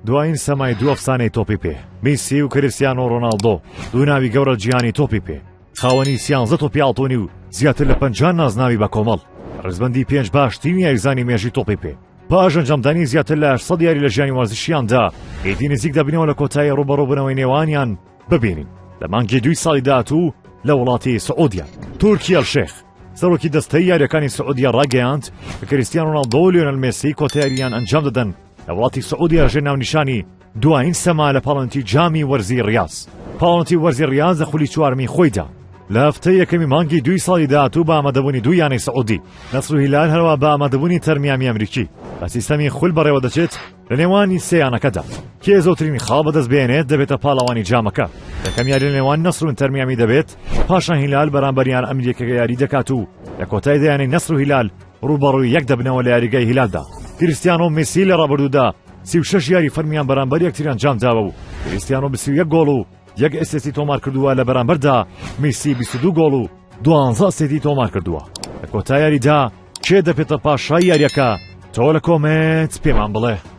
دوایین سەمای دوو ئەفسانەی تۆپی پێ، میسی و کریستیانۆ ڕۆناڵدۆ، دوو ناوی گەورە جیهانی تۆپی پێ، خاوەنی سیانزە تۆپی ئاڵتونی و زیاتر لە 50 نازناوی بە کۆمەڵ، ڕیزبەندی پێنج باشترین یاریزانی مێژووی تۆپی پێ. پاش ئەنجامدانی زیاتر لە 800 یاری لە ژیانی وەرزشیاندا، ئیدی نزیک دەبینەوە لە کۆتایی ڕووبەڕووبوونەوەی نێوانیان ببینین لە مانگی دووی ساڵی داهاتوو لە وڵاتی سعودیە. تورکی ئەلشێخ سەرۆکی دەستەی یاریەکانی سعودیە ڕاگەیاند کە کریستیان ڕۆناڵدۆ و لیۆنێل مێسی کۆتا یارییان ئەنجام دەدەن لە وڵاتی سعودیە ژێر ناونیشانی دوایین سەما لە پاڵەوانێتی جامی وەرزی ڕیاز. پاڵەوانێتی وەرزی ڕیاز لە خولی چوارەمی خۆیدا لە هەفتەی یەکەمی مانگی دووی ساڵی داهاتوو بە ئامادەبوونی دوو یانەی سعودی نەسر و هیلال هەروە بە ئامادەبوونی ئینتەر میامی ئەمریکی بە سیستەمی خول بەڕێوە دەچێت لە نێوانی سێ یانەکەدا کێ زۆرترین خاڵ بەدەست بێنێت دەبێتە پاڵەوانی جامەکە. یەکەم یاری لە نێوان نەسر و ئینتەر میامی دەبێت، پاشان هیلال بەرامبەر یانە ئەمریکیەکە یاری دەکات و لە کۆتاییدا یانەی نەسر و هیلال ڕووبەڕووی یەک دەبنەوە لە یاریگای هیلالدا. کریستیانۆ و میسی لە ڕابردوودا 36 یاری فەرمیان بەرامبەر یەکتری ئەنجامداوە و کریستیانۆ 21 گۆڵ و یەک ئەسیستی تۆمار کردووە لە بەرامبەردا میسی 22 گۆڵ و 12 ئەسیستی تۆمار کردووە. لە کۆتا یاریدا کێ دەبێتە پاشای یاریەکە؟ تۆ لە کۆمێنت پێمان بڵێ.